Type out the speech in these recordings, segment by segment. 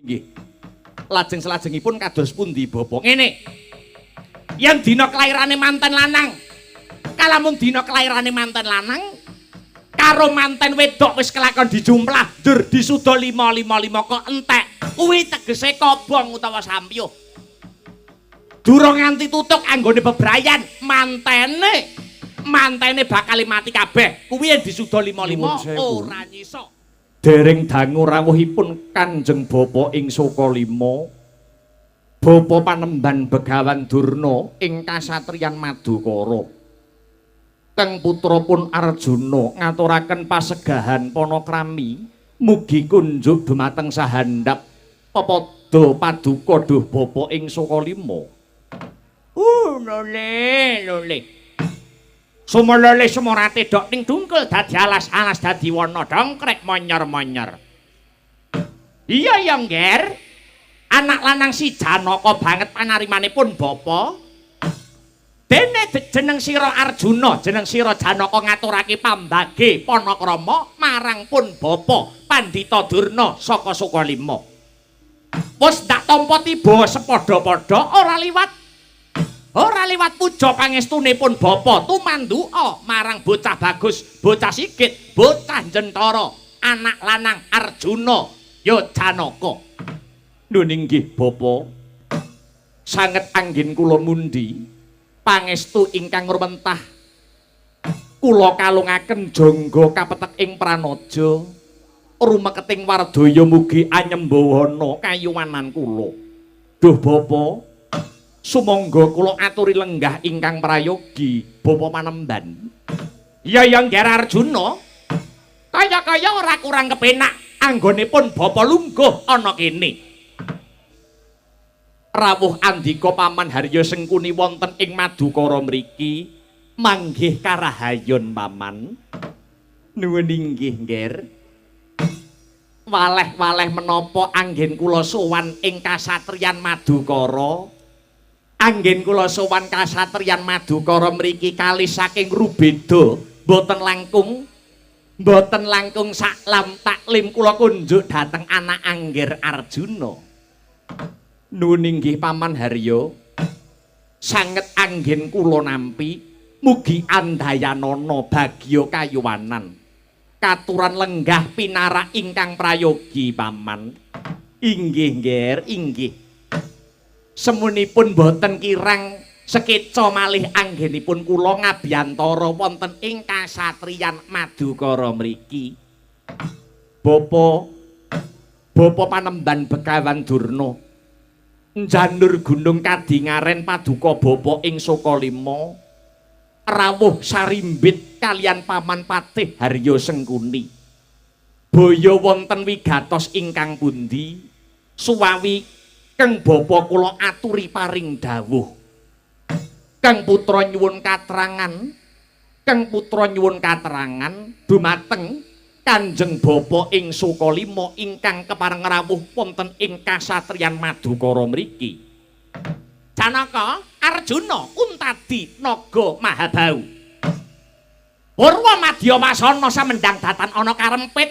Nggih. Lajeng selajengipun kados pundi, Bapak? Ngene. Yen dina kelairane manten lanang, kalamun dina kelairane manten lanang karo manten wedok wis kelakon dijumlah njur disuda 5 5 5 kok entek, kuwi tegese kobong utawa sampyuh. Durung nganti tutuk anggone bebrayan, mantene bakal mati kabeh. Kuwi yen disuda 5 5 Nuwun sewu. Ora nyisa. Dereng dangu rawuhipun Kanjeng Bapa ing Sukalima, Bapa Panembahan Begawan Durna ing kasatriyan Madukara. Kang putra pun Arjuna ngaturaken pasegahan panakrami, mugi kunjuk dumateng sahandap pepada paduka duh Bapa ing Sukalima. Lole, lole. Sumolole sumorate dok ning dungkul dadi alas-alas dadi wana dongkrek monyor-monyor. Iya ya, Ngger. Anak lanang si Janaka banget panarimanipun bapa. Dene jeneng sira Arjuna, jeneng sira Janaka ngaturake pambage panakrama marang pun bapa Pandhita Durna saka Sukalima. Wis ndak tampa tiba sepadha-padha ora liwat puja pangestune pun bapa tumanduka marang bocah bagus, bocah sigit, bocah jentara, anak lanang Arjuna ya Janaka. Nun inggih, Bapa. Sanget anggen kula mundi pangestu ingkang rumentah. Kula kalungaken jangga kapetek ing pranaja. Rumeketing wardaya mugi anyembawana kayuwanan kula. Duh Bapa, sumangga kula aturi lenggah ingkang prayogi, Bapa Panembahan. Iya ya, Ngger Arjuna. Kaya-kaya ora kurang kepenak anggonipun Bapa lungguh ana kene. Rawuh andika Paman Harya Sengkuni wonten ing Madukara mriki manggih karahayon, Paman. Nuwun inggih, Ngger. Waleh-waleh menapa anggen kula sowan ing kasatriyan Madukara? Anggen kula sowan kasatriyan Madukara mriki kalih saking rubeda, mboten langkung saklam taklim kula kunjuk dhateng anak Angger Arjuna. Nuwun inggih, Paman Harya. Sanget anggen kula nampi, mugi andayanana bagya kayuwanan. Katuran lenggah pinarak ingkang prayogi, Paman. Inggih, Ngger, inggih. Semunipun boten kirang sekeca malih anggenipun kula ngabiyantara wonten ing kasatriyan Madukara mriki. Bapa Panembahan Begawan Durna njanur gunung kadingaren paduka bapa ing Sukalima rawuh sarimbit kalian Paman Patih Harya Sengkuni. Baya wonten wigatos ingkang pundi suwawi keng bapa kula aturi paring dawuh? Kang putra nyuwun katrangan, kang putra nyuwun katrangan dumateng Kanjeng Bapa ing Sukalima ingkang kepareng rawuh wonten ing kasatriyan Madukara mriki. Janaka, Arjuna, Kuntadi, Naga Mahabau. Purwa madya wasana samendang datan ana karempit.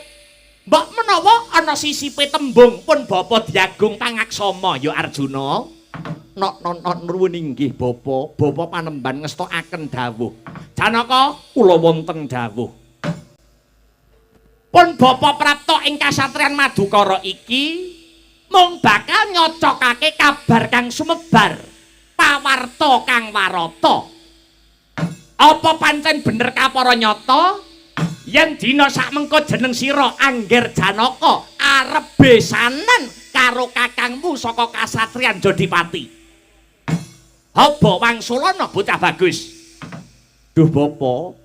Mbok menawa ana sisipe tembung pun Bapa Diagung Pangaksama ya, Arjuna. Nok nok nok, nuwun inggih, Bapa. Bapa Panembahan ngestokaken dawuh. Janaka, kula wonten dawuh. Pun Bapa prapta ing kasatriyan Madukara iki mung bakal nyocokake kabar kang sumebar, pawarta kang warata. Apa pancen bener kapara nyata yen dina sakmengko jeneng sira Angger Janaka arep besanan karo kakangmu saka kasatriyan Jodipati? Haba wangsulana, bocah bagus. Duh Bapa,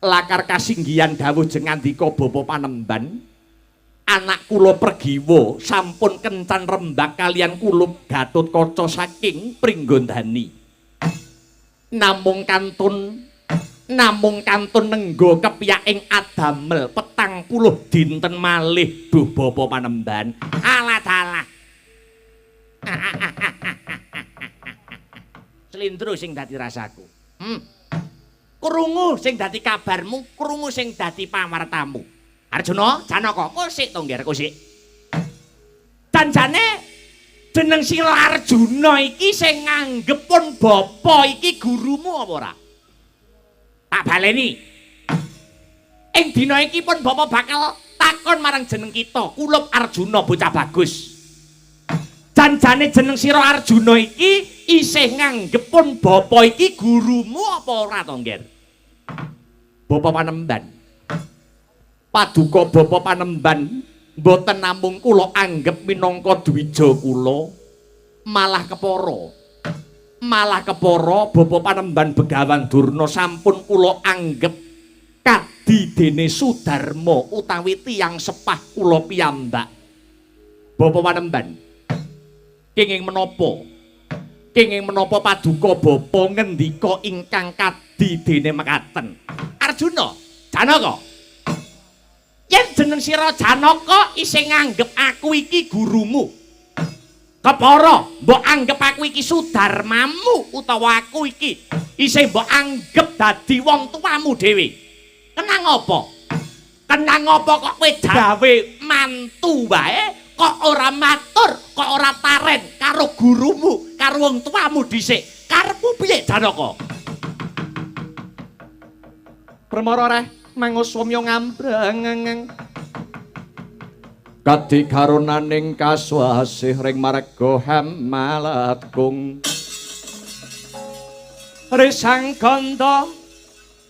lakar kasinggihan dawuh jengandika Bapa Panembahan, anak kula Pregiwa sampun kencan rembak kalian kulup Gatotkaca saking Pringgondani. Namung kantun nenggo kepiyaking adamel 40 dinten malih, duh Bapa Panembahan. Alah dalah. Slindro sing dadi rasaku. Krungu sing dadi kabarmu, krungu sing dadi pawartamu. Arjuna, Janaka, kosik to, Ngger, kosik. Janjane jeneng sira Arjuna iki sing nganggep pun bapa iki gurumu apa ora? Tak baleni. Ing dina iki pun bapa bakal takon marang jeneng kita, Kulup Arjuna bocah bagus. Janjane jeneng sira Arjuna iki isih nganggep pun bapa iki gurumu apa ora to, Ngger? Bapa Panemban. Paduka Bapa Panemban mboten namung kula anggep minangka dwija kula, malah kepara. Malah kepara Bapa Panemban Begawan Durna sampun kula anggep kadi dene Sudarma utawi tiyang sepah kula piyambak. Bapa Panemban, kenging menapa? Kenging menapa paduka bapa ngendika ingkang kadi dene mekaten? Arjuna, Janaka. Yen jeneng sira Janaka isih nganggep aku iki gurumu. Kepara mbok anggep aku iki sudarmamu utawa aku iki isih mbok anggep dadi wong tuamu dhewe. Kenang apa? Kenang apa kok kowe gawe mantu wae kok ora matur, kok ora taren karo gurumu, karo wong tuamu dhisik? Karepmu piye, Janaka? Permara reh manguswamya ngambrang kadi karunaning kaswasih ring marga hamalatkung risang ganda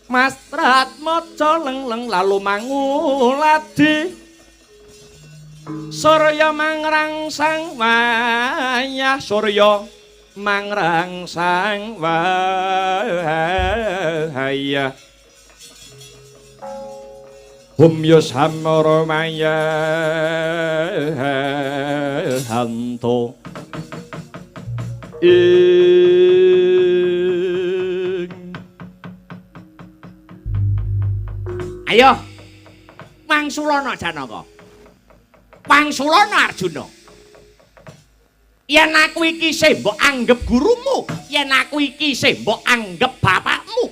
mastrat maca leng-leng lalu manguladi surya mangrangsang wayah surya mangrangsang wayah Humya samara maya hanto ing. Ayo mangsulana Janaka, mangsulana Arjuna. Yen aku iki isih mbok anggep gurumu, yen aku iki isih mbok anggep bapakmu,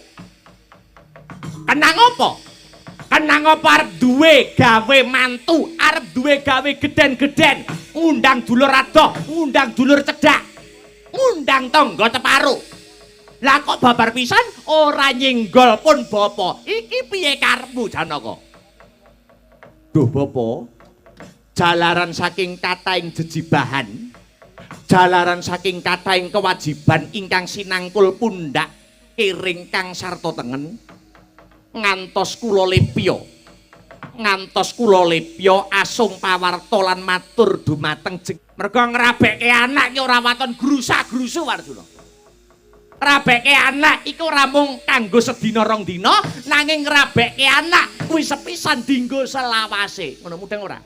kenang apa? Kenang apa arep duwe gawe mantu, arep duwe gawe geden-geden, ngundang dulur adoh, ngundang dulur cedhak, ngundang tangga teparo. Lah kok babar pisan ora nyenggol pun bapa. Iki piye karepmu, Janaka? Duh bapa, jalaran saking kathahing jejibahan, jalaran saking kathahing kewajiban ingkang sinangkul pundak kiring kang sarta tengen, ngantos kula lepya. Ngantos kula lepya asung pawarta lan matur dumateng merga ngrabekke anak ki ora waton grusa-grusu Arjuna. Rabekke anak iku ora mung kanggo sedina rong dina, nanging ngrabekke anak kuwi sepisan dinggo selawase. Ngono mudeng ora?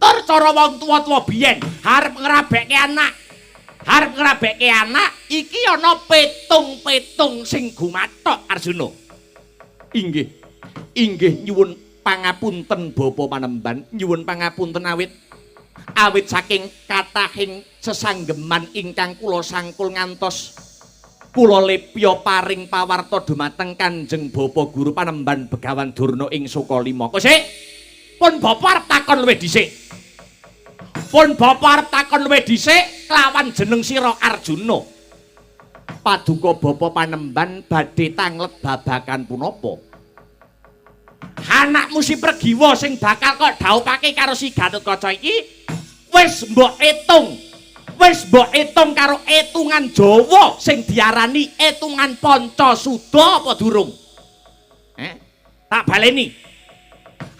Tur cara wong tuwa-tuwa biyen arep ngrabekke anak, arep ngrabekke anak iki ana petung-petung sing gumathok Arjuna. Inggih. Inggih nyuwun pangapunten Bapa Panemban, nyuwun pangapunten awit awit saking kathahing sesanggeman ingkang kula sangkul ngantos kula lepya paring pawarta dumateng Kanjeng Bapa Guru Panemban Begawan Durna ing Sukalima. Kosik, pun bapa arep takon luwih dhisik. Pun bapa arep takon luwih dhisik kelawan jeneng sira Arjuna. Paduka Bapa Panemban badhe tanglet babagan punapa? Anakmu si Pregiwa sing bakal kok dhaupake karo si Gatotkaca iki wis mbok etung. Wis mbok etung karo etungan Jawa sing diarani etungan Pancasuda apa durung? Tak baleni.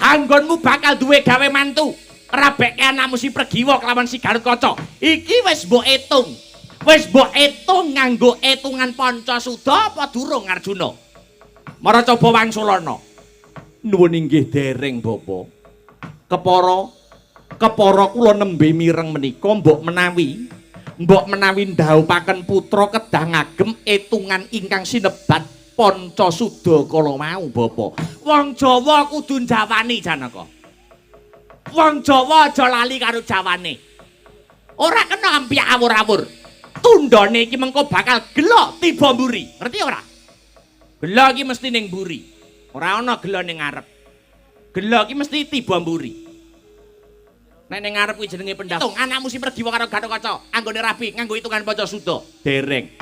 Anggonmu bakal duwe gawe mantu, rabekke anakmu si Pregiwa kelawan si Gatotkaca. Iki wis mbok etung. Wis mbok etung nganggo etungan Pancasuda apa durung, Arjuna? Mara coba wangsulana. Nuwun inggih dereng Bapa. Kepara kepara kula nembe mireng menika mbok menawi ndhawuhaken putra kedah ngagem etungan ingkang sinebat Pancasuda kala mau Bapa. Wong Jawa kudu njawani, Janaka. Wong Jawa aja lali karo jawane. Ora kena ampyak awur-awur. Tundhone iki mengko bakal gela tiba mburi. Ngerti ora? Gela iki mesti ning mburi. Ora ana gela ning ngarep. Gela iki mesti tiba mburi. Nek ning ngarep kuwi jenenge pendaftar. Hitung anakmu si Pregiwa karo Gatotkaca anggone rabi nganggo hitungan Pancasuda. Dereng.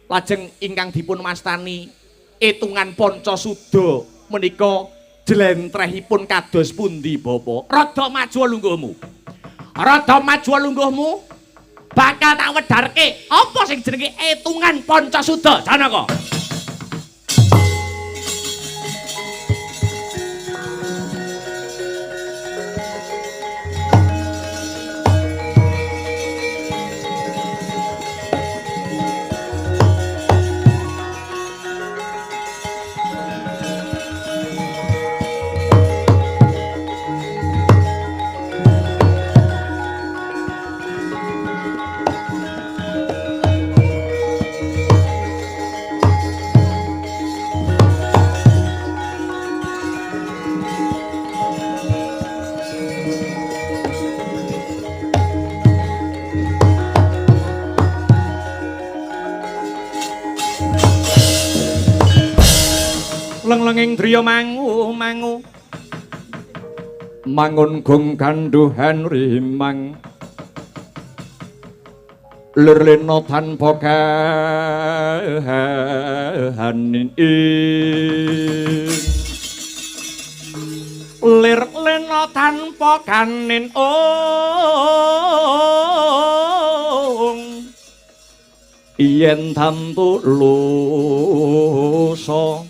Lajeng ingkang dipun wastani hitungan Pancasuda menika jlentrehipun kados pundi, Bapak? Rada maju lungguhmu. Rada maju lungguhmu. Bakal tak wedharke apa sing jenenge hitungan Pancasuda, Janaka. Leng-lenging driya mangu mangu mangun gong ganduhan rimang lir lena tanpa kahanin lir lena tanpa kanin ong yen tantu lusa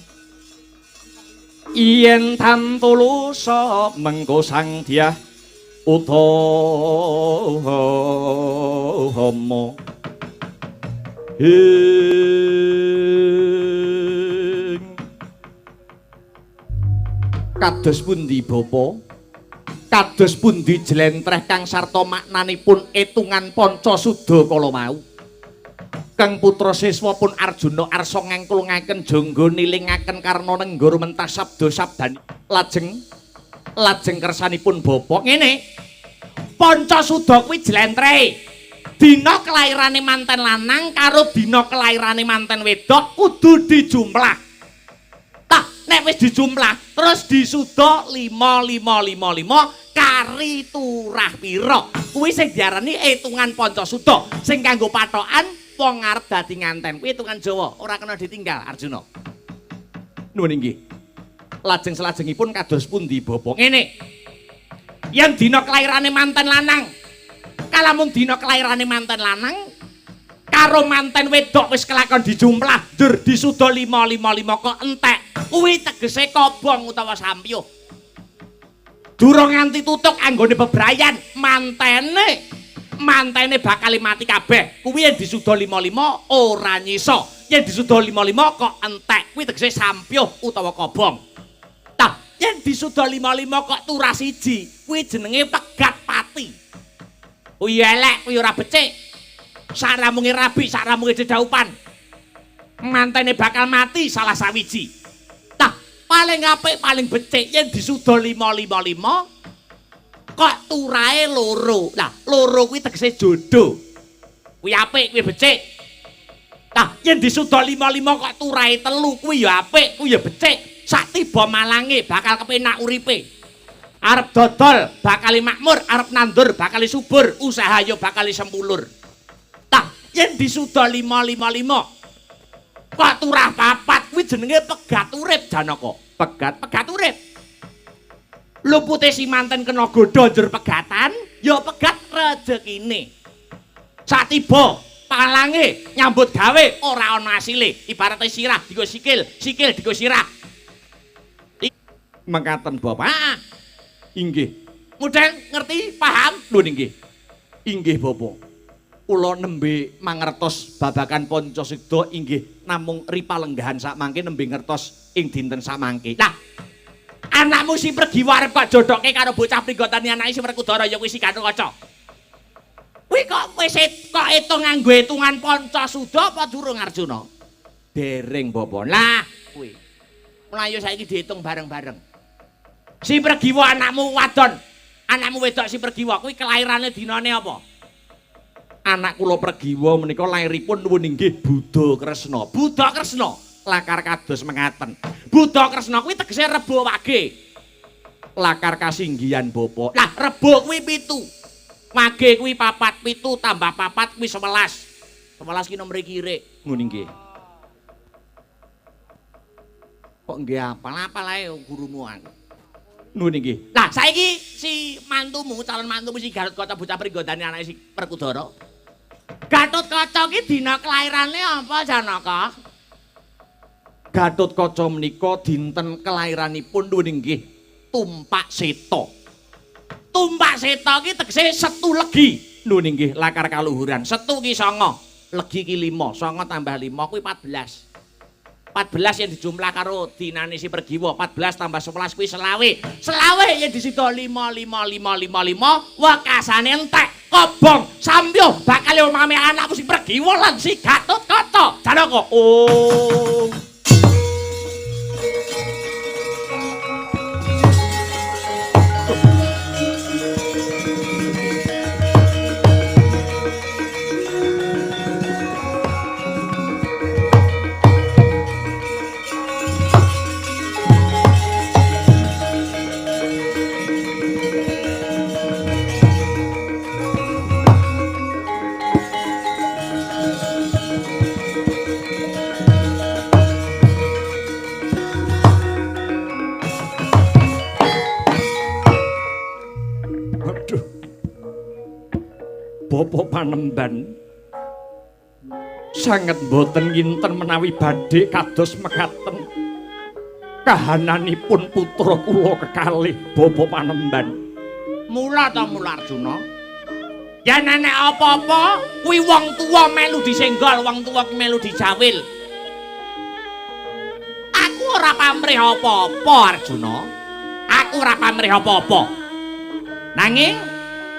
yen tantu lusa mengko sang dyah utama ing kados pundi Bapa, kados pundi jlentreh kang sarta maknanipun etungan Pancasuda kala mau? Kang putra siswa pun Arjuna arsa ngangklungaken jangga nilingaken karna nenggur mentas sabda sabdani lajeng lajeng kersanipun Bapak ngene. Pancasuda kuwi jlentrehe dina kelairane manten lanang karo dina kelairane manten wedok kudu dijumlah. Tah nek wis dijumlah terus disuda 5 5 5 5 kari turah pira kuwi sing diarani hitungan Pancasuda sing kanggo patokan wong arep dadi nganten kuwi hitungan Jawa ora kena ditinggal Arjuna. Nuwun inggih. Lajeng selajengipun kados pundi Bapak? Ngene. Yen dina kelairane manten lanang kalamun dina kelairane manten lanang karo manten wedok wis kelakon dijumlah njur disuda 5 5 5 kok entek kuwi tegese kobong utawa sampyuh. Durung nganti tutuk anggone bebrayan mantene bakal mati kabeh. Kuwi yen disuda 5 5 ora nyisa. Yen disuda 5 5 kok entek kuwi tegese sampyuh utawa kobong. Tah, yen disuda 5 5 kok turah siji, kuwi jenenge pegat pati. Kuwi elek, kuwi ora becik. Saramunge rabi, saramunge dedaupan. Mantene bakal mati salah sawiji. Tah, paling apik, paling becik yen disuda 5 5 5 kok turahe loro. Lah, loro kuwi tegese jodoh. Kuwi apik, kuwi becik. Lah, yen disuda 5 5 kok turahe telu, kuwi ya apik, kuwi ya becik. Sak tiba malange bakal kepenak uripe. Arep dodol bakal makmur, arep nandur bakal subur, usaha ya bakal sempulur. Tah, yen disuda 5 5 5 kok turah papat, kuwi jenenge pegat urip Janaka. Pegat, pegat urip. Lupute si manten kena godha njur pegatan, ya pegat rejekine. Satiba palange nyambut gawe ora ana asile, ibarate sirah digo sikil, sikil digo sirah. Mekaten Bapak. Inggih. Mudeng ngerti, paham? Lho inggih. Inggih Bapak. Kula nembe mangertos babagan Pancasuda inggih namung ripalenggahan sakmangke nembe ngertos ing dinten sakmangke. Lah anakmu si Pregiwa arep kok jodohke karo bocah pringgotane anake si Werkudara ya kuwi si Gatotkaca. Kuwi kok wis kok etung nganggo hitungan Pancasuda apa durung Arjuna? Dereng Bapak. Lah kuwi. Mlayu saiki dihitung bareng-bareng. Si Pregiwa anakmu wadon, anakmu wedok si Pregiwa kuwi kelairane dinane apa? Anak kula Pregiwa menika lairipun nuwun inggih Buddha Kresna. Buddha Kresna lakar kados mengaten. Buddha Kresna kuwi tegese Rebo Wage. Lakar kasinggihan bapa. Lah Rebo kuwi 7. Wage kuwi 4, 7 tambah 4 kuwi 11. 11 ki nomor kire. Ngono nggih. Kok nggih apal-apal ae gurumu aku. Nuwun nggih. Lah saiki si mantumu, calon mantumu si Gatotkaca bocah Pringgodani anake si Werkudara. Gatotkaca ki dina kelairane apa Janaka? Gatotkaca menika dinten kelairanipun nuwun nggih Tumpak Seta. Tumpak Seta ki tegese setu legi. Nuwun nggih lakar kaluhuran. Setu ki 9, legi ki 5, 9 tambah 5 kuwi 14. 14 yang dijumlah karo dinane si Pergiwa, 14 tambah 11 kuwi selawe. Selawe yang disida 5 5 5 5 5 wekasane entek kobong sambyuh bakal omame anakmu si Pergiwa lan si Gatotkaca. Janaka. Oh. Bapak Panemban sanget boten nginten menawi badhe kados mekaten kahananipun putra kula kekalih Bapak Panemban. Mula ta mula Arjuna, yen enek apa-apa kuwi wong tuwa melu disenggol, wong tuwa melu dijawil. Aku ora pamrih apa-apa Arjuna, aku ora pamrih apa-apa. Nanging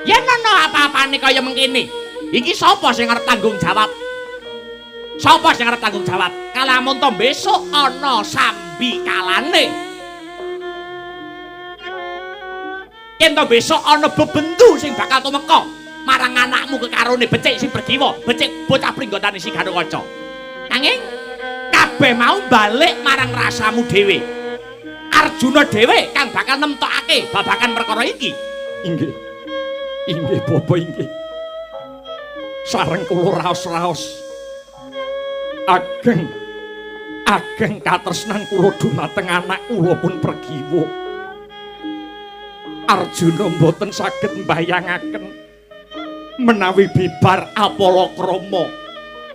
yen ana apa-apane kaya mengkene, iki sapa sing arep tanggung jawab? Sapa sing arep tanggung jawab? Kalamun to besok ana sambi kalane. Yen to besok ana bebendu sing bakal tumeka marang anakmu kekarone becik sing Pergiwa, becik bocah pringgotane si Gatotkaca. Nanging kabeh mau balik marang rasamu dhewe. Arjuna dhewe kang bakal nemtokake babagan perkara iki. Inggih. Inggih bapa inggih. Sareng kula raos-raos. Ageng ageng katresnan kula dumateng anak kula pun Pergiwa. Arjuna mboten saged mbayangaken menawi bibar apalakrama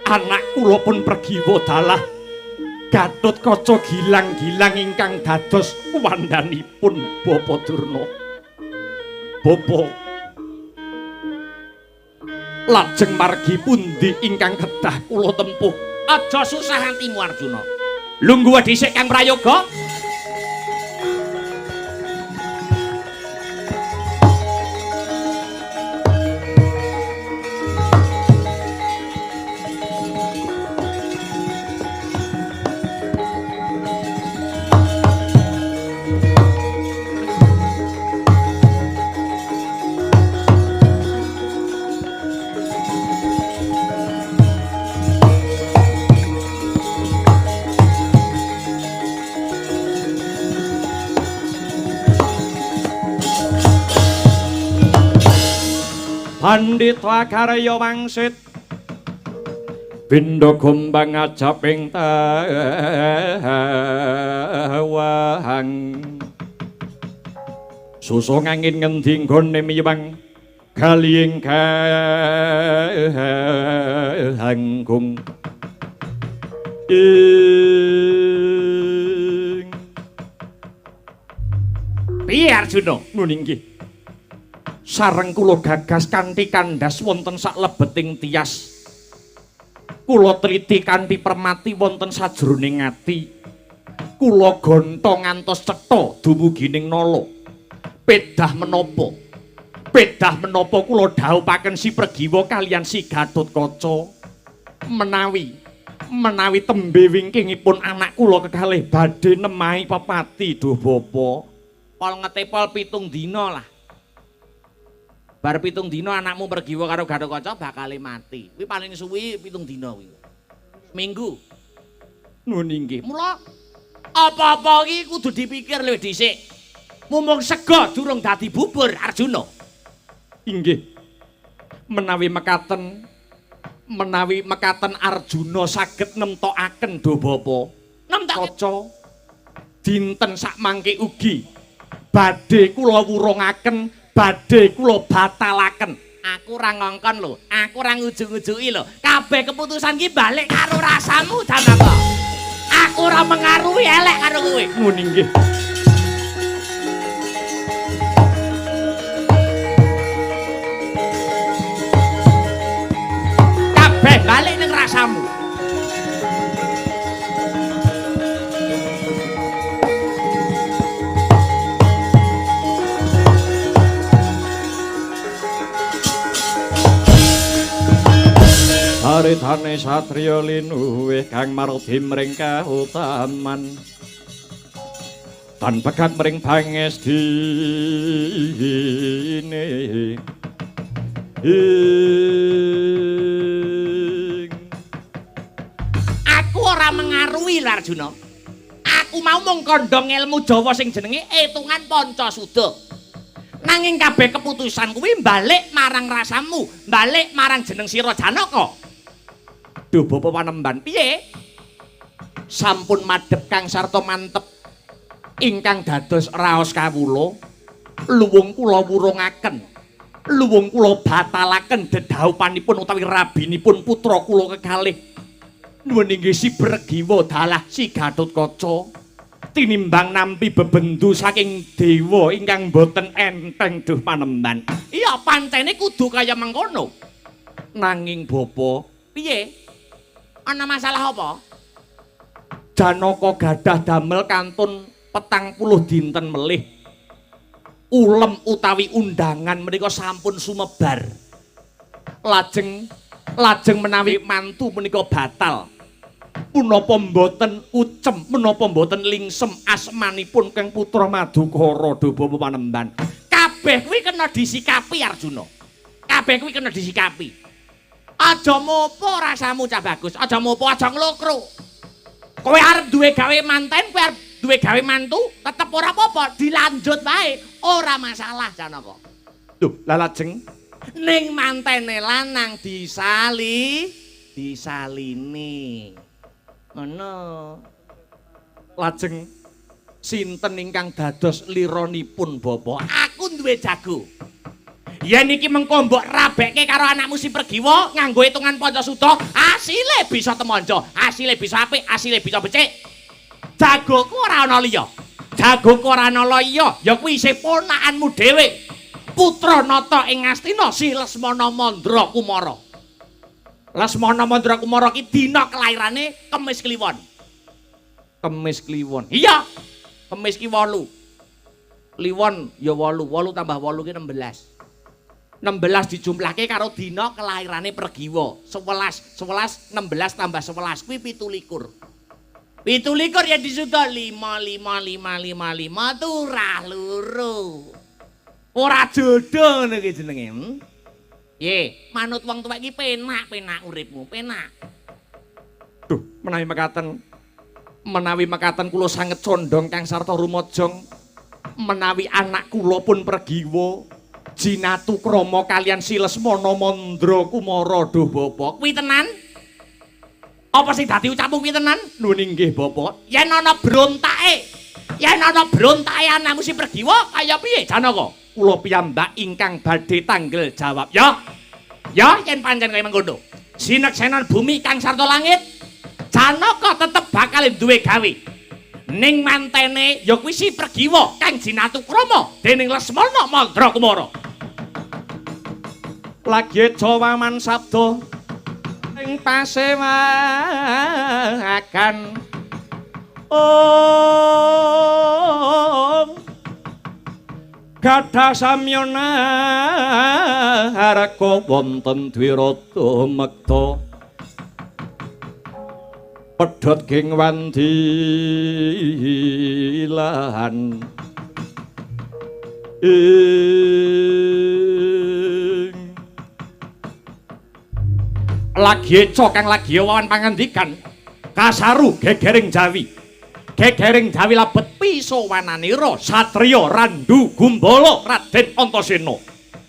anak kula pun Pergiwa dalah Gatotkaca gilang-gilang ingkang dados wandhanipun Bapa Durna. Bapa lajeng margi pundi ingkang kedah kula tempuh? Aja susah atimu Arjuna. Lungguh dhisik Kang Prayoga. Pandhita Karya wangsit Bindha gombang ajaping tawang susung angin ngendi nggone miwang galihing ganggung ing. Piye Arjuna? Nun inggih. Sareng kula gagas kanthi kandhas wonten saklebeting tias. Kula triti kanthi permati wonten sajroning ati. Kula gonta ngantos cetha dumugining nala. Pedah menapa? Pedah menapa kula dhawuhaken si Pergiwa kaliyan si Gatotkaca menawi menawi tembe wingkingipun anak kula kekalih badhe nemahi pepati duh bapa. Pol ngetepol 7 dina lah. Bar 7 dina anakmu Pergiwa karo Gatotkaca bakale mati. Kuwi paling suwi 7 dina kuwi. Minggu. Nun inggih. Mula apa-apa iki kudu dipikir luwih dhisik. Mumung sega durung dadi bubur, Arjuna. Inggih. Menawi mekaten Arjuna saged nemtokaken do bapa. Nemtokke kaca dinten sakmangke ugi badhe kula wurungaken, badhe kula batalaken. Aku ora ngongkon lho, aku ora ngujug-ujuki lho. Kabeh keputusan ki balik karo rasamu, Janaka. Aku ora mengaruhi elek karo kowe. Ngene nggih. Kabeh balik ning rasamu. Haritane satriya linuwih kang mardi mring kautaman tan pegat mring pangestine ing. Aku ora mengaruhi lho, Arjuna. Aku mau mung kandha ngelmu Jawa sing jenenge etungan Pancasuda. Nanging kabeh keputusan kuwi balik marang rasamu, balik marang jeneng sira Janaka. Duh bapa panemban, piye? Sampun madhep kang sarta mantep ingkang dados raos kawula, luwung kula wurungaken, luwung kula batalaken dedhaupanipun utawi rabinipun putra kula kekalih. Nuwun inggih si Bregiwa dalah si Gatotkaca tinimbang nampi bebendu saking dewa ingkang boten enteng duh panemban. Iya, pancene kudu kaya mengkono. Nanging bapa, piye? Ana masalah apa? Janaka gadah damel kantun 40 dinten melih. Ulem utawi undangan menika sampun sumebar. Lajeng menawi mantu menika batal. Punapa mboten ucem, menapa mboten lingsem asmanipun Kang Putra Madukara duh bapa panemban. Kabeh kuwi kena disikapi, Arjuna. Kabeh kuwi kena disikapi. Aja mopo rasamu Cah Bagus, aja mopo, aja nglokro. Kowe arep duwe gawe manten, kowe arep duwe gawe mantu, tetep ora apa-apa, dilanjut wae, ora masalah Janaka. Lho, lah lajeng ning mantene lanang disaline. Ngono. Lajeng sinten ingkang dados lironipun bapa? Aku duwe jago. Yen iki mengko mbok rabekke karo anakmu si Pregiwa nganggo hitungan Pancasuda, asile bisa temanja, asile bisa apik, asile bisa becik. Jagoku ora ana liya. Jagoku ora ana liya, ya kuwi isih ponakanmu dhewe. Putra Nata ing Astina si Lesmana Mandra Kumara. Lesmana Mandra Kumara ki dina kelairane Kemis Kliwon. Kemis Kliwon. Iya. Kemis ki 8. Kliwon ya 8, 8 tambah 8 ki 16. 16 dijumlahke karo dina kelairane Pregiwa. 11, 11, 16 tambah 11 kuwi 27. 27 ya disuda 5 5 5 5 5 turah loro. Ora jodoh ngono ki jenenge. Piye? Manut wong tuwek iki penak-penak uripmu, penak. Duh, menawi mekaten kula sanget condong kang sarta rumajang menawi anak kula pun Pregiwa jinatu krama kalian si Lesmana Mandra Kumara duh bapa. Kuwi tenan? Apa sing dadi ucapmu kuwi tenan? Nuwun inggih bapa. Yen ana brontake, yen ana brontake anakmu si Pregiwa kaya piye Janaka? Kula piyambak ingkang badhe tanggel jawab. Ya. Ya yen pancen kaya mengkono. Sineksenan bumi kang sarta langit, Janaka tetep bakal duwe gawe. Ning mantene ya kuwi si Pregiwa kang jinatu krama dening Lesmana Mandra Kumara. Lagi jawaman sabda ing pasewakan. Om gadah samyana harga wonten Dwirata mekta pedhot geng wandilan ing lagi eca kang lagi wawan pangandikan kasaru gegering Jawi. Gegering Jawi labet pisowananira satriya Randu Gumbala Raden Antasena.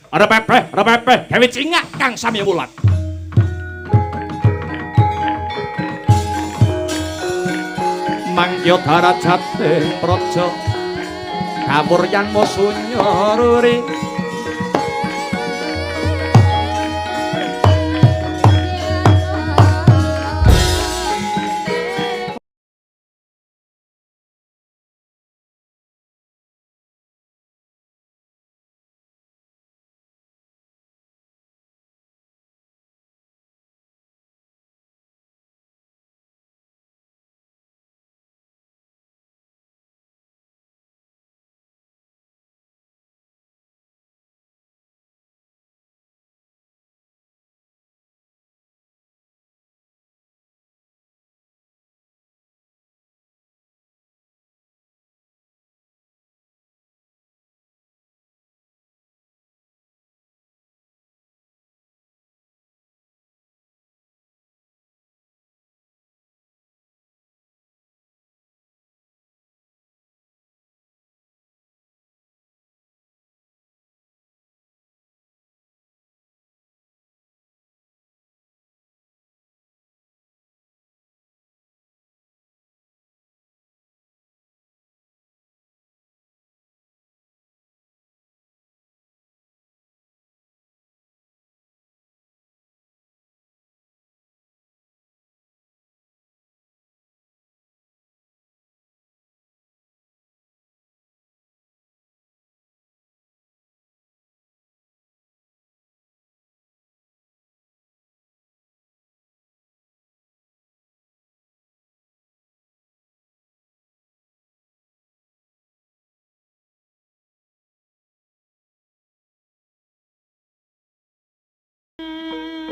Repepeh repepeh gawe cingak kang sami wulat. Mangkya darajate praja kawuryan musunya ruri.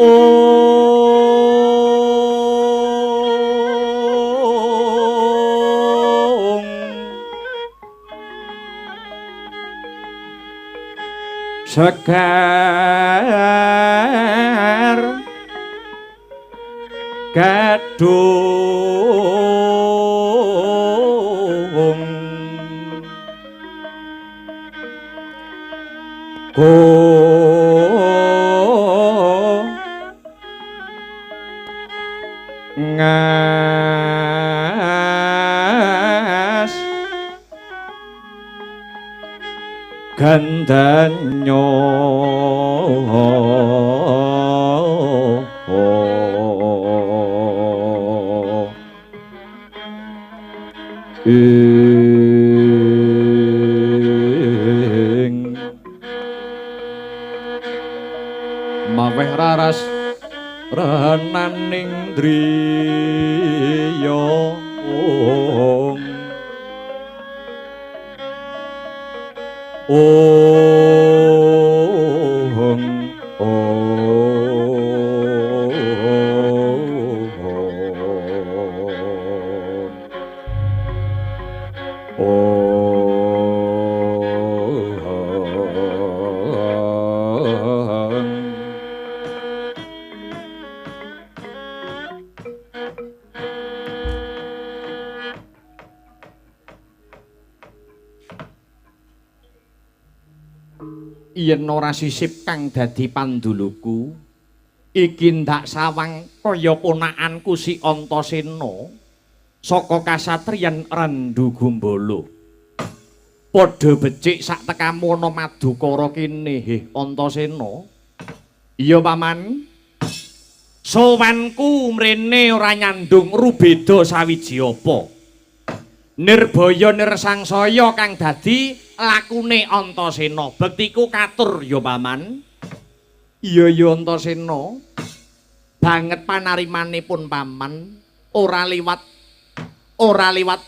Ong Segar Gadung Go Ngas Gandanyo ing maweh raras renaning driya ong ong ong Yen ora sisip kang dadi panduluku iki ndak sawang kaya ponakanku si Antasena saka kasatriyan Randu Gumbala. Padha becik sak tekamu ana madukara kene, heh Antasena. Iya paman. Sowanku mrene ora nyandung rubeda sawiji apa. Nirbaya nirsangsaya kang dadi lakune Antasena. Bektiku katur ya paman. Iya ya Antasena. Banget panarimanipun paman, ora liwat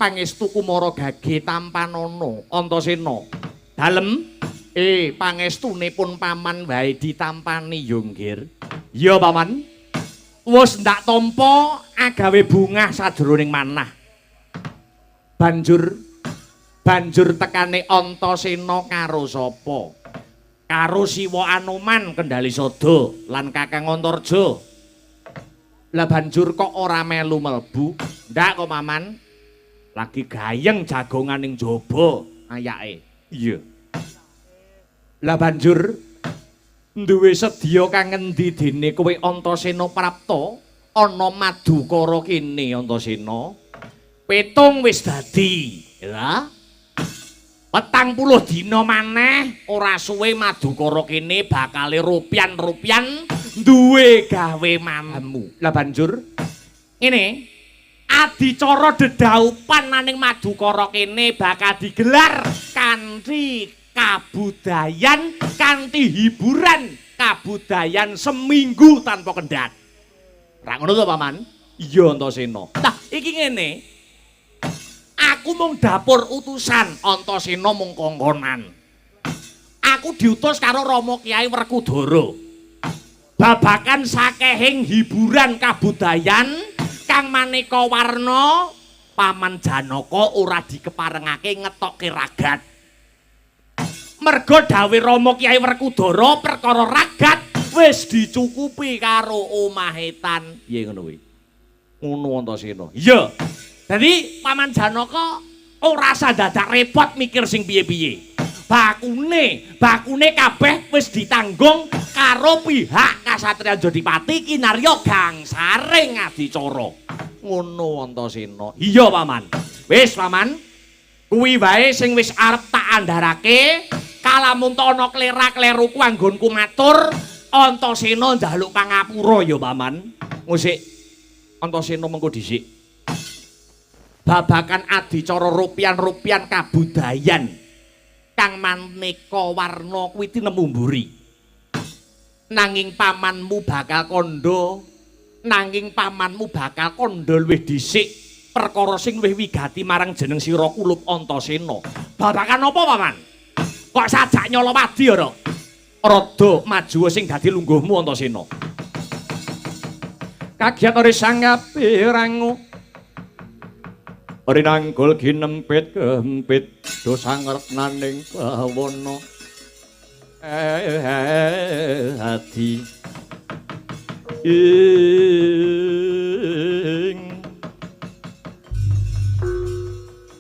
pangestu kumara gage tampanana Antasena. Dalem pangestunipun paman wae ditampani ya nggir. Iya paman. Wis ndak tampa agawe bungah sajroning manah. Banjur tekane Antasena karo sapa? Karo Siwa Anoman Kendali Sada lan Kakang Antarja. Lah banjur kok ora melu mlebu? Ndak kok paman. Lagi gayeng jagongan ning jaba ayake. Iya. Lah banjur duwe sedya kang ngendi dene kowe Antasena prapta ana Madukara kene Antasena. Petung wis dadi, ya. 40 dina maneh ora suwe Madukara kene bakale rupian-rupian duwe gawe manmu. Lah banjur ngene, adicara dedhaupan naning Madukara kene bakal digelar kanthi kabudayan, kanthi hiburan kabudayan seminggu tanpa kendhat. Ra ngono to, Paman? Iya, Antasena. Lah iki ngene. Aku mung dapur utusan, Antasena mung kongkonan. Aku diutus karo Rama Kyai Werkudara. Babakan sakehing hiburan kabudayan kang maneka warna, Paman Janaka ora dikeparengake ngetokke ragat. Merga dawuh Rama Kyai Werkudara perkara ragat wis dicukupi karo omahetan. Piye ngono kuwi? Ngono Antasena. Iya. Dadi Paman Janaka ora usah dadak repot mikir sing piye-piye. Bakune kabeh wis ditanggung karo pihak Kasatriyan Jodipati kinarya gangsaring adicara. Ngono Antasena. Iya, Paman. Wis, Paman. Kuwi wae sing wis arep tak andharake. Kalamun ta ana klera-kleruku anggonku matur, Antasena njaluk pangapura ya, Paman. Ngusik Antasena mengko dhisik. Babakan adicara rupian-rupian kabudayan kang maneka warna kuwi tinemu mburi. Nanging pamanmu bakal kandha, nanging pamanmu bakal kandha luwih dhisik perkara sing luwih wigati marang jeneng sira kulup Antasena. Babakan apa, Paman? Kok sajak nyolowadi ora? Rada maju sing dadi lungguhmu Antasena. Kagiat ora sangapirangu. Rinanggul ginempit kempit dosa ngertnaning bawana adi ing.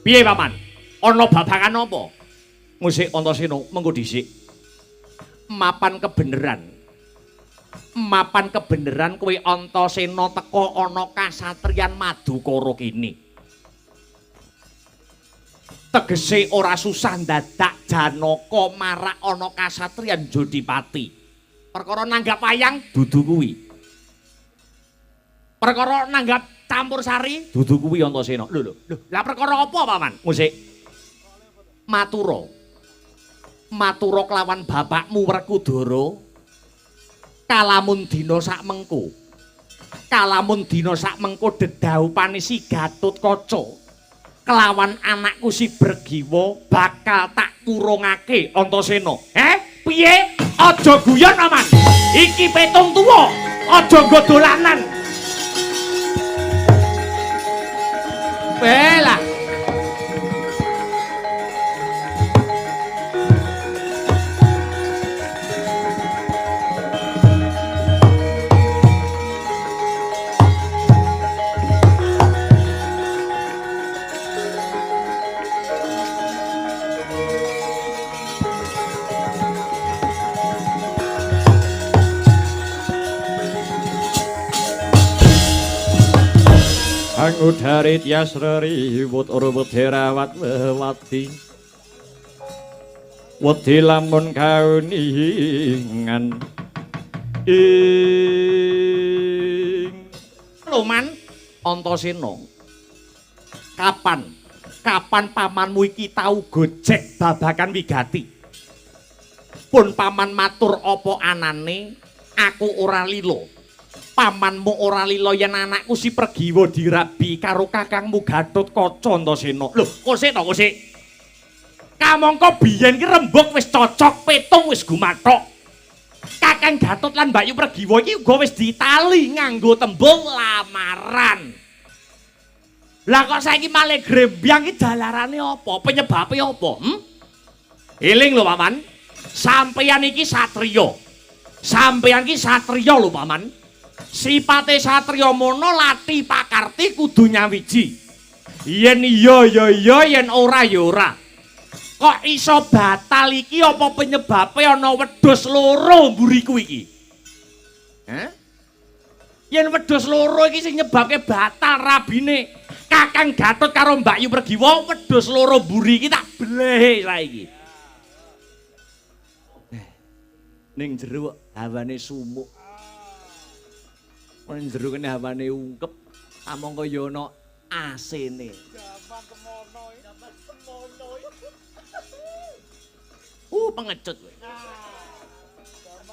Piye, Paman? Ana babagan apa? Ngusik Antasena mengko dhisik. Mapan kebeneran. Mapan kebeneran kowe Antasena teka ana kasatriyan Madukara kene. Tegese ora susah dadak Janaka marak ana kasatriyan Jodipati. Perkara nanggap wayang dudu kuwi. Perkara nanggap campur sari dudu kuwi Antasena. Lho lho, lho, lah perkara apa, Paman? Ngusik. Matura. Matura kelawan bapakmu Werkudara. Kalamun dina sak mengko. Kalamun dina sak mengko dedhaupane si Gatotkaca kelawan anakku si Bregiwa bakal tak kurungake Antasena. Piye? Aja guyon, Paman. Iki petung tuwa, aja nggo dolanan. Belah. Angudari tias reriwut urwut herawat wewati wedi lamun kauningan ing. Loman Antasena, kapan kapan pamanmu iki tau gojek babakan wigati? Pun paman matur apa anane, aku ora lila. Pamanmu ora lila yen anakku si Pregiwa dirabi karo kakangmu Gatotkaca Antasena. Lho, kosek to kosek. Kamangka biyen ki rembug wis cocok, petung wis gumathok. Kakang Gatot lan Mbakyu Pregiwa iki uga wis ditali nganggo tembung lamaran. Lah kok saiki malih grembyang iki jalarane apa? Penyebabe apa? Eling lho, Paman. Sampeyan iki satriya. Sampeyan iki satriya lho, Paman. Sipate satriya mono lati pakarti kudu nyawiji. Yen iya ya iya, yen ora ya ora. Kok iso batal iki apa penyebabe ana wedhus loro mburiku iki? Hah? Yen wedhus loro iki sing nyebabke batal rabine Kakang Gatot karo Mbak Yu Pregiwa, wedhus loro mburi iki tak blehe saiki. Ning jero hawane sumuk. Ning jero kene hawane ungkep, amangka ya ana AC-ne. Pengecut kowe.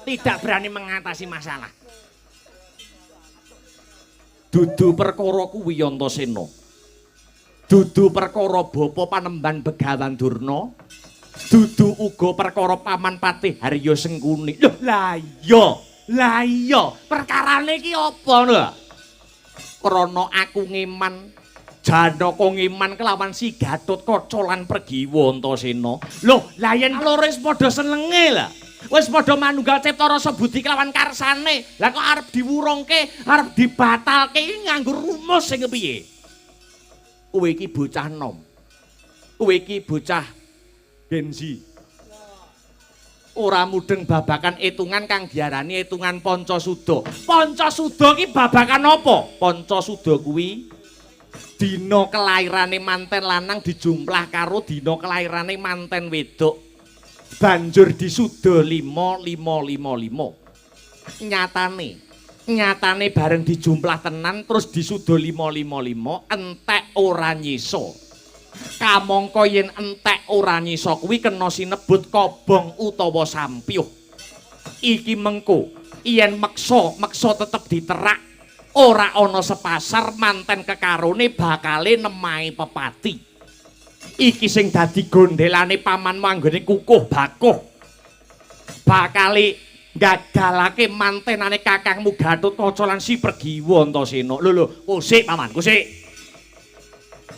Tidak berani mengatasi masalah. Dudu perkara kuwi Antasena. Dudu perkara bapa panemban Begawan Durna. Dudu uga perkara paman Patih Harya Sengkuni. Lho, lah iya, lah iya, perkarane iki apa lho? Krana aku ngeman Janaka ngeman kelawan si Gatotkaca lan Pregiwa Antasena. Lho, lah yen loro wis padha senenge lah. Wis padha manunggal cipta rasa budi kelawan karsane. Lah kok arep diwurungke, arep dibatalke iki nganggo rumus sing kepiye? Kowe iki bocah nom. Kowe iki bocah Gen Z. Ora mudeng babakan etungan kang diarani etungan Pancasuda. Pancasuda ki babakan apa? Pancasuda kuwi dina kelairane manten lanang dijumlah karo dina kelairane manten wedok. Banjur disuda 5 5 5 5. Nyatane, nyatane bareng dijumlah tenan terus disuda 5 5 5 entek ora nyisa. Kamangka yen entek ora nyisa kuwi kena sinebut kobong utawa sampyuh. Iki mengko yen meksa, meksa tetep diterak, ora ana sepasar manten kekarone bakale nemahi pepati. Iki sing dadi gondelane pamanmu anggone kukuh bakuh. Bakale gagalake mantenane kakangmu Gatotkaca lan si Pregiwa Antasena. Lho lho, kusik paman, kusik.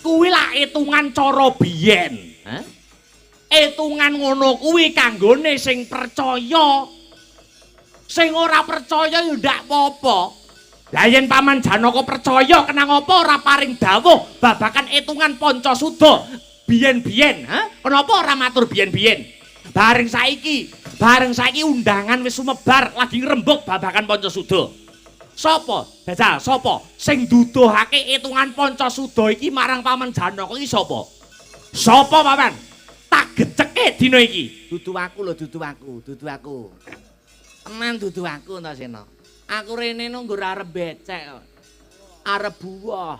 Kuwi lak etungan cara biyen. Hah? Etungan ngono kuwi kanggone sing percaya. Sing ora percaya ya ndak apa-apa. Lah yen paman Janaka percaya kenang apa ora paring dawuh babakan etungan Pancasuda biyen-biyen, ha? Kenapa ora matur biyen-biyen? Bareng saiki undangan wis sumebar lagi ngrembug babakan Pancasuda. Sapa? Jajal, sapa sing duduhake etungan Pancasuda iki marang paman Janaka iki sapa? Sapa paman? Tak geceke dina iki. Dudu aku lho, dudu aku, dudu aku. Tenan dudu aku Antasena. Aku rene nunggu arep becek. Arep buah.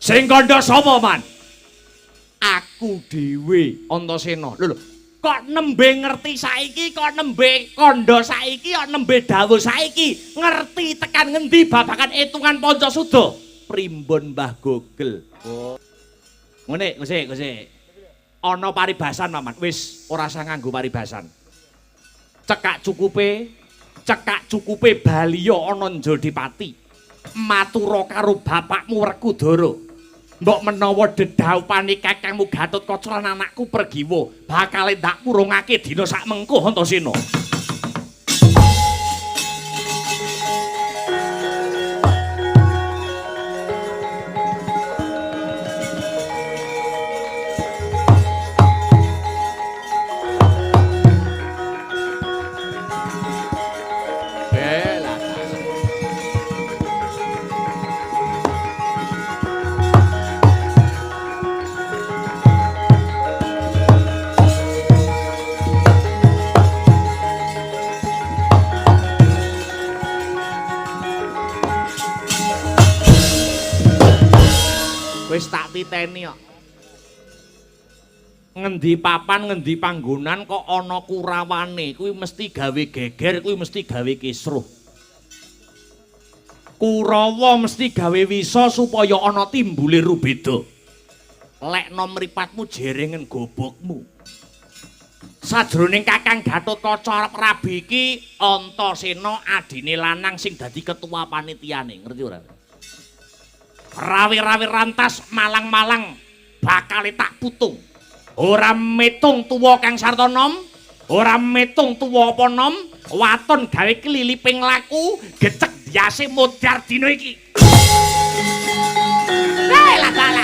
Sing kandha sapa, Man? Aku dhewe, Antasena. Lho lho, kok nembe ngerti saiki, kok nembe kandha saiki, kok nembe dawuh saiki, ngerti tekan ngendi babakan etungan Pancasuda? Primbon Mbah Google. Oh. Ngene, Gusti, Gusti. Ana paribasan, Paman. Wis ora usah nganggo paribasan. Cekak cukupe baliya ana Jodipati. Matura karo bapakmu Werkudara. Mbok menawa dedhaupane kakangmu Gatotkaca lan anakku Pregiwa bakal ndak purungake dina sak mengko Antasena. Wis tak titeni kok. Ngendi papan, ngendi panggonan kok ana kurawane, kuwi mesti gawe geger, kuwi mesti gawe kisruh. Kurawa mesti gawe wisa supaya ana timbule rubeda. Lekno mripatmu jerengen gobokmu. Sajroning Kakang Gatotkaca arep rabi iki Antasena adine lanang sing dadi ketua panitiane, ngerti ora? Rawi-rawi rantas malang-malang bakale tak putung. Ora metung tuwa Kang Sarta nom, ora metung tuwa apa nom, waton gawe kliliping laku, gecek biase modar dina iki. Dalah.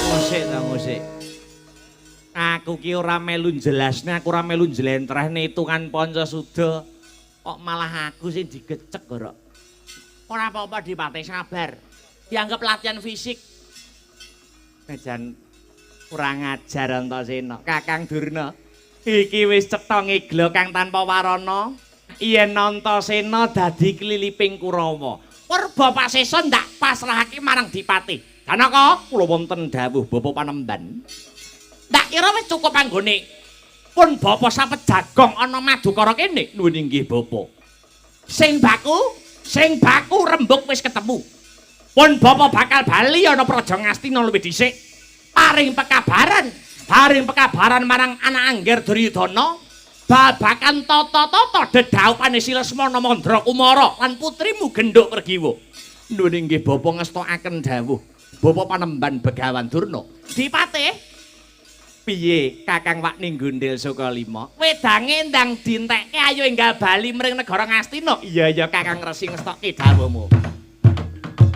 Ngosik ta ngosik. Aku ki ora melu jelasne, aku ora melu njlentrehne hitungan Pancasuda. Kok malah aku sing digecek, Gorok. Ora apa-apa Dipati, sabar. Dianggap latihan fisik. Jan kurang ajar Antasena, Kakang Durna. Iki wis cetha ngigla kang tanpa warana. Yen Antasena dadi kliliping Kurawa. Purba Pak Sesa ndak pasrahake marang Dipati. Janaka, kula wonten dawuh Bapak Panemban. Ndak kira wis cukup anggone. Pun bapa sapet jagong ana Madukara kene. Nuwun inggih Bapak. Sing baku rembug wis ketemu. Pun bapa bakal bali ana Praja Ngastina luwih dhisik. Paring pekabaran marang anak Angger Duryudana babakan tata-tata dedhaupane Si Lesmana Mandra Kumara lan putrimu Gendhuk Pregiwa. Nuwun inggih Bapak ngestokaken dawuh Bapak Panemban Begawan Durna. Dipate Piye Kakang Wakni Gundil Sukalima? Wedange ndang dientekke ayo enggal bali mring negara Ngastina. Iya iya Kakang Resi ngestokke dawuhmu.